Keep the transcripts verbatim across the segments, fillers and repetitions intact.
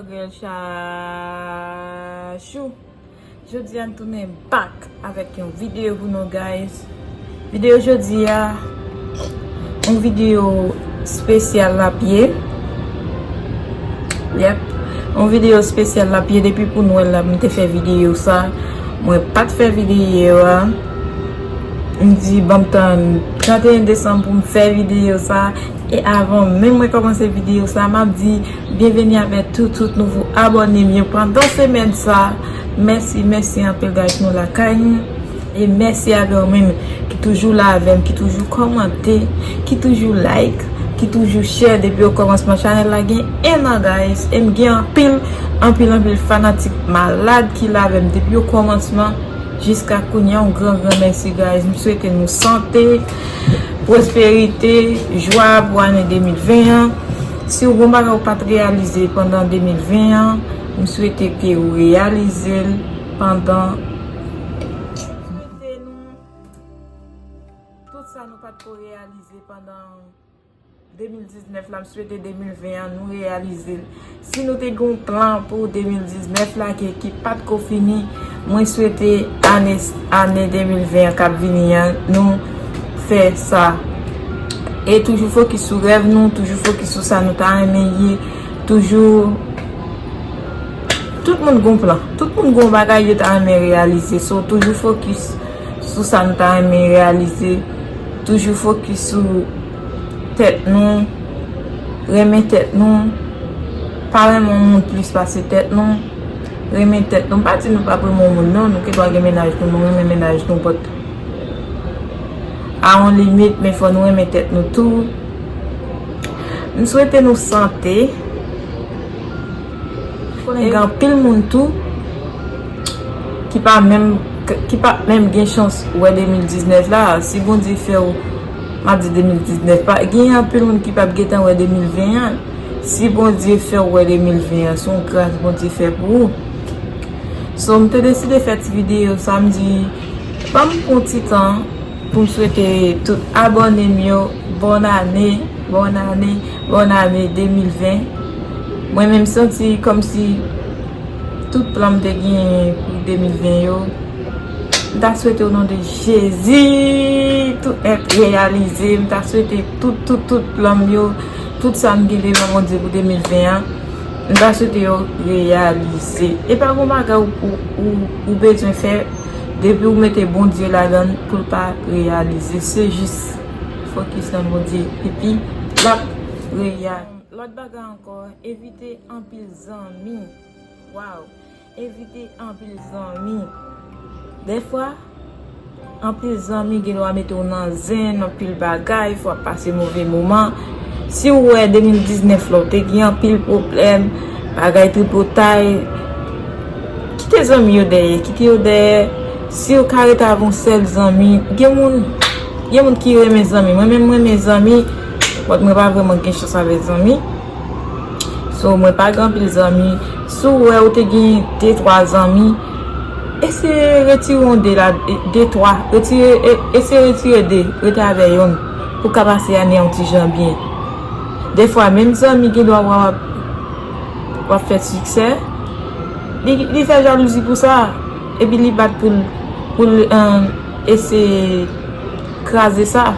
Girl Chachou. Jodi a n tounen back avèk yon videyo pou nou, guys. Videyo jodi a, yon videyo spesyal l ap ye. Yep. Yon videyo spesyal l ap ye. Depi pou Nwèl la, m te fè videyo sa. Mwen pa t fè videyo a. M di, ban m tann trannteyen desanm pou m fè videyo sa. E avan menm mwen kòmanse videyo sa, m ap di byenveni avè tout, tout nouvo abòne m yo pandan semèn sa. Mèsi, mèsi anpil, guys, nou lakay nou. E mèsi avè w menm ki toujou la avè m, ki toujou kòmante, ki toujou like, ki toujou share depi okòmansman chanèl la gen en an, guys. E m gen anpil, anpil, anpil fanatik malad ki la avè m depi okòmansman jiska kounye a. Yon gran, gran mèsi, guys. M swete nou sante, pwosperite, jwa pou ane de mil ven an. Si w gon bagay ou pa t reyalize pandan de mil ven an, m swete ke ou reyalize l pandan. M swete nou tout sa nou pa t ko reyalize pandan de mil diznèf la, m swete de mil ven an nou reyalize l. Si nou te gen yon plan pou de mil diznèf la ki, ki pa t ko fini, mwen swete ane, ane de mil ven an k ap vini an, nou fè sa. E toujou fokis sou rèv nou, toujou fokis sou sa nou ta renmen ye, toujou. Tout moun gon plan, tout moun gon bagay yo ta renmen reyalize. So, toujou fokis sou sa nou ta renmen reyalize. Toujou fokis sou tèt nou, renmen tèt nou, pa renmen yon moun plis pase tèt nou, renmen tèt nou. M pa di nou p ap renmen yon moun non, nou gendwa gen mennaj nou, nou renmen mennaj nou, but a yon limit, men fò nou renmen tèt nou tou. M swete nou sante. Konnen gen anpil moun tou ki pa menm, ki pa menm gen chans wè de mil diznèf la. Si Bondye fè w, m ap di de mil diznèf pa, gen anpil moun ki p ap gentan wè de mil ven an. Si Bondye fè w wè de mil ven an, se yon gras Bondye fè pou ou. So, m te deside fè ti videyo sa, m di, ban m pran ti tan pou m swete tout abòne m yo bòn ane, bòn ane, bòn ane de mil ven. Mwen menm santi kòmsi tout plan m te genyen pou de mil ven yo, m ta swete o non de Jezi, tout nèt reyalize. M ta swete tout, tout, tout plan m yo, tout sa m gen devan Bondye pou de mil ven an, m ta swete yo reyalize. E pa gon bagay ou, ou, ou, ou bezwen fè, depi ou mete Bondye ladan l pou l pa reyalize. Se jis fokis nan Bondye, epi l ap reyalize. Lòt bagay ankò, evite anpil zanmi. Waw, evite anpil zanmi. Dèfwa, anpil zanmi gendwa mete w nan zen, anpil bagay, fè w ap pase move moman. Si w wè de mil diznèf la, w te gen anpil pwoblèm, bagay tripotay, kite zanmi yo dèyè, kite yo dèyè. Si w ka rete avè yon sèl zanmi, gen moun, gen moun ki renmen zanmi. Mwen menm, mwen renmen zanmi, but mwen pa vrèman gen chans avè zanmi. So, mwen pa gen anpil zanmi. Si w wè ou te gen de, twa zanmi, eseye retire yon de la, de, twa. Retire, e, eseye retire de, rete avè yonn pou w ka pase ane a yon ti jan byen. Dèfwa, menm zanmi gendwa wè w ap, w ap fè siksè, li, li fè jalouzi pou sa, epi li bat pou l, pou l, um, eseye kraze sa.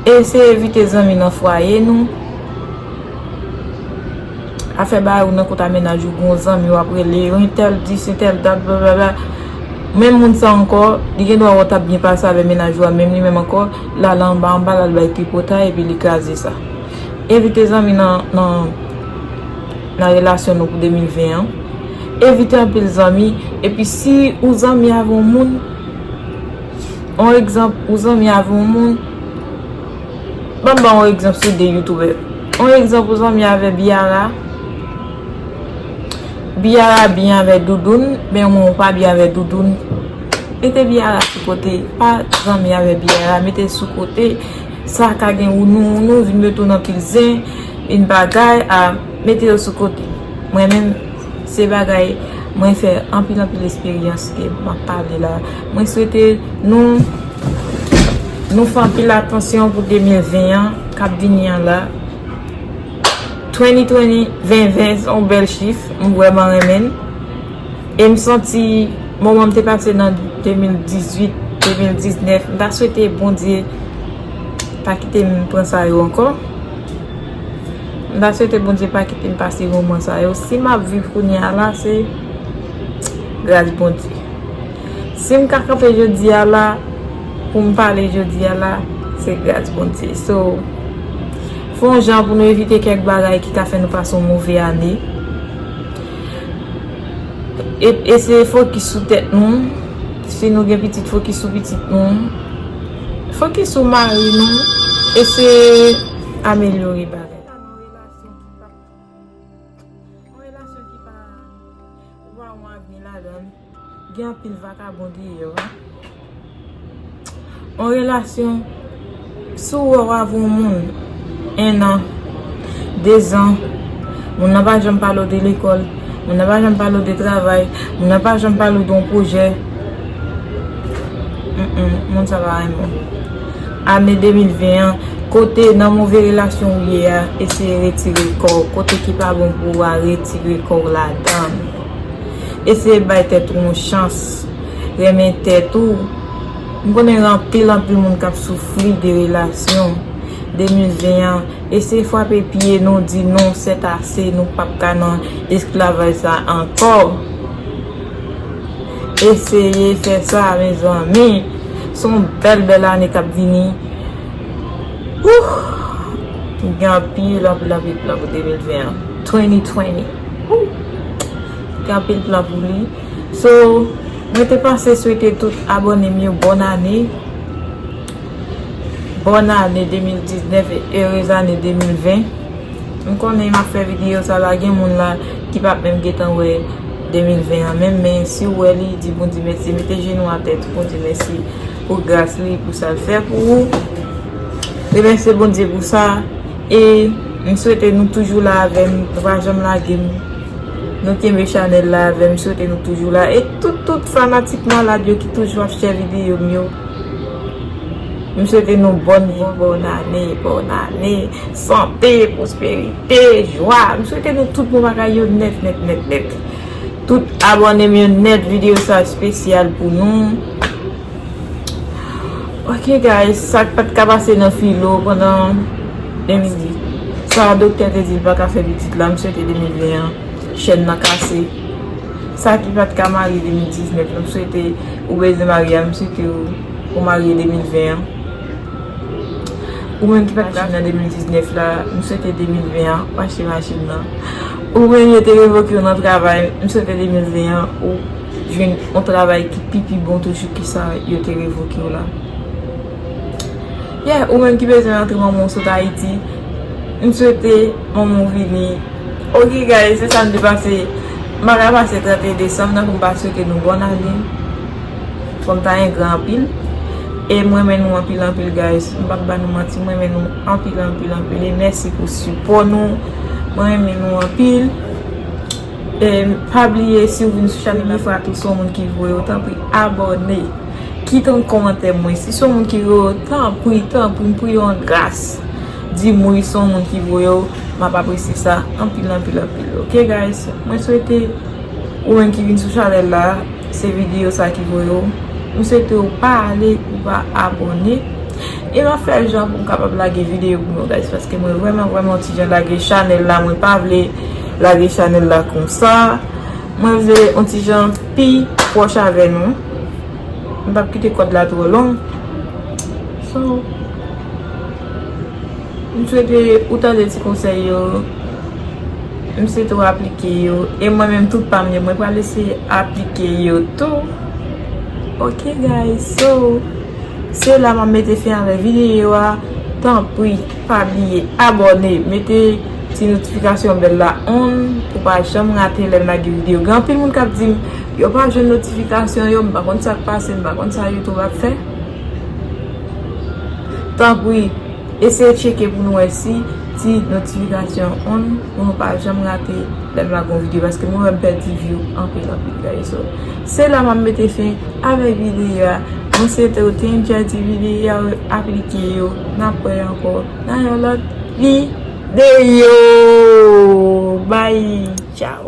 Eseye evite zanmi nan fwaye nou. Afè bagay ou nan kota mennaj ou, gon zanmi w ap rele, entèl di, entèl dat, blablabla. Menm moun sa ankò, li gendwa wè w t ap byen pase avè mennaj ou a, menm li menm ankò, l al anba, anba, l al bay tripotay, epi li kraze sa. Evite zanmi nan, nan, nan relasyon nou pou de mil ven an. Evite anpil zanmi, epi si ou zanmi avè yon moun, yon egzanp, ou zanmi avè yon moun, ban m ba w yon egzanp sou de youtubè. Yon egzanp, ou zanmi avè Biara. Biara byen avè Doudoun, men ou menm ou pa byen avè Doudoun. Mete Biara sou kote, pa zanmi avè Biara, mete l sou kote. Sa ka gen ou nou, nou vin mete w nan pil zen, vin bagay, a, mete yo sou kote. Mwen menm, se bagay, mwen fè anpil, anpil esperyans ke m ap pale la. Mwen swete nou, nou fè anpil atansyon pou de mil ven an k ap vini an la. Twenty twenty, ven ven, se yon bèl chif, m vrèman renmen l. E m santi moman m te pase nan de mil dizuit, de mil diznèf, m ta swete Bondye pa kite m pran sa yo ankò. M ta swete Bondye pa kite m pase moman sa yo. Si m ap viv kounye a la, se gras Bondye. Si m ka kanpe jodi a la, pou m pale jodi a la, se gras Bondye. So, fè yon jan pou nou evite kèk bagay ki ka fè nou pase yon move ane. E, eseye fokis sou tèt nou. Si nou gen pitit, fokis sou pitit nou. Fokis sou mari nou. Eseye amelyore bagay. Yon relasyon ki pa, ou pa wè avni ladan l. Gen anpil vakabon deyò. Yon relasyon, si w wè w avè yon moun, en an, dezan, moun nan pa janm pale w de lekòl, moun nan pa janm pale w de travay, moun nan pa janm pale w de yon pwojè, mm, moun sa pa renmen w. Ane de mil ven an, kote nan move relasyon ou ye a, eseye retire kò w. Kote ki pa bon pou ou a, retire kò w ladan l. Eseye bay tèt ou yon chans. Renmen tèt ou. M konnen gen anpil, anpil moun k ap soufri de relasyon. De mil ven an, eseye frape pye nou, di non, sètase, nou p ap ka nan esklavaj sa ankò. Eseye fè sa, mezanmi. Se yon bèl, bèl ane k ap vini. Ouh! Gen anpil, anpil, anpil plan pou de mil ven an. Twenty twenty. Ouh! Gen anpil plan pou li. So, mwen te pase swete tout abòne m yo bòn ane. Bòn ane de mil diznèf e erez ane de mil ven. M konnen m ap fè videyo sa la, gen moun la ki p ap menm gentan wè de mil ven an menm, men si w wè li, di Bondye mèsi, mete jenou atè, di Bondye mèsi pou gras li, pou sa l fè pou ou. Remèsye Bondye pou sa, e m swete nou toujou la avè m, nou pa janm lage m. Nou kenbe chanèl la avè m, m swete nou toujou la. E tout, tout fanatik malad yo ki toujou ap share videyo m yo. M swete nou bòn vi, bòn ane, bòn ane, sante, pwosperite, jwa. M swete nou tout bon bagay yo nèt, nèt, nèt, nèt. Tout abòne m yo nèt, videyo sa espesyal pou nou. Ok guys, sa k pa t ka pase nan filo pandan de mil dis. Sa doktè te di l pa ka fè pitit la, m swete de mil ven an, chèn nan kase. Sa ki pa t ka marye de mil diznèf la, m swete ou bezwen marye a, m swete ou, ou marye de mil ven an. Ou menm ki pa t ka nan de mil diznèf la, m swete de mil ven an, ou achte machin nan. Ou menm yo te revoke w nan travay, m swete de mil ven an, ou jwenn yon travay ki pi, pi bon toujou ki sa yo te revoke w la. Yeah, ou menm ki bezwen rantre manman w sot Ayiti, m swete manman w vini. Ok guys, se sa m te pase. M pa ka pase trannteyen desanm nan pou m pa swete nou bòn ane. Fò m ta engra anpil. E m renmen nou anpil, anpil guys. M p ap ba nou manti, m renmen nou anpil, anpil, anpil. E mèsi pou sipò nou. Mwen renmen nou anpil. E pa bliye, si w vin sou chanèl la, fwa tou se yon moun ki voye w, tanpri abòne. Kite yon kòmantè mwen. Si se yon moun ki voye w, tanpri, tanpri, m priye w an gras. Di m wi, se yon moun ki voye w, m ap apresye sa anpil, anpil, anpil. Ok guys, mwen swete ou menm ki vin sou chanèl la, se videyo sa ki voye w. M swete w pa ale, ou pa abòne. E m ap fè jan pou m kapab lage videyo pou nou guys, paske mwen vrèman, vrèman yon ti jan lage chanèl la, mwen pa vle lage chanèl la konsa. Mwen vle yon ti jan pi pwòch avè nou. M p ap kite kòd la twò long. So, m swete ou tande ti konsèy yo. M swete w aplike yo. E mwen menm tout pa m yo, mwen pral eseye aplike yo tou. Ok guys, so, se la m ap mete fen avè videyo a. Tanpri, pa bliye abòne, mete ti notifikasyon bèl la on pou pa janm rate lè m lage videyo. Gen anpil moun k ap di m yo pa jwenn notifikasyon yo, m pa konn sa k pase, m pa konn sa YouTube ap fè. Tanpri, eseye tcheke pou nou wè si ti notifikasyon on pou nou pa janm rate lè m lage yon videyo, paske mwen menm pèdi view anpil, anpil, guys. So, se la m ap mete fen avèk videyo a. Mwen swete w te enjoy ti videyo a, aplike yo. N ap wè ankò nan yon lòt videyo. Bye, ciao.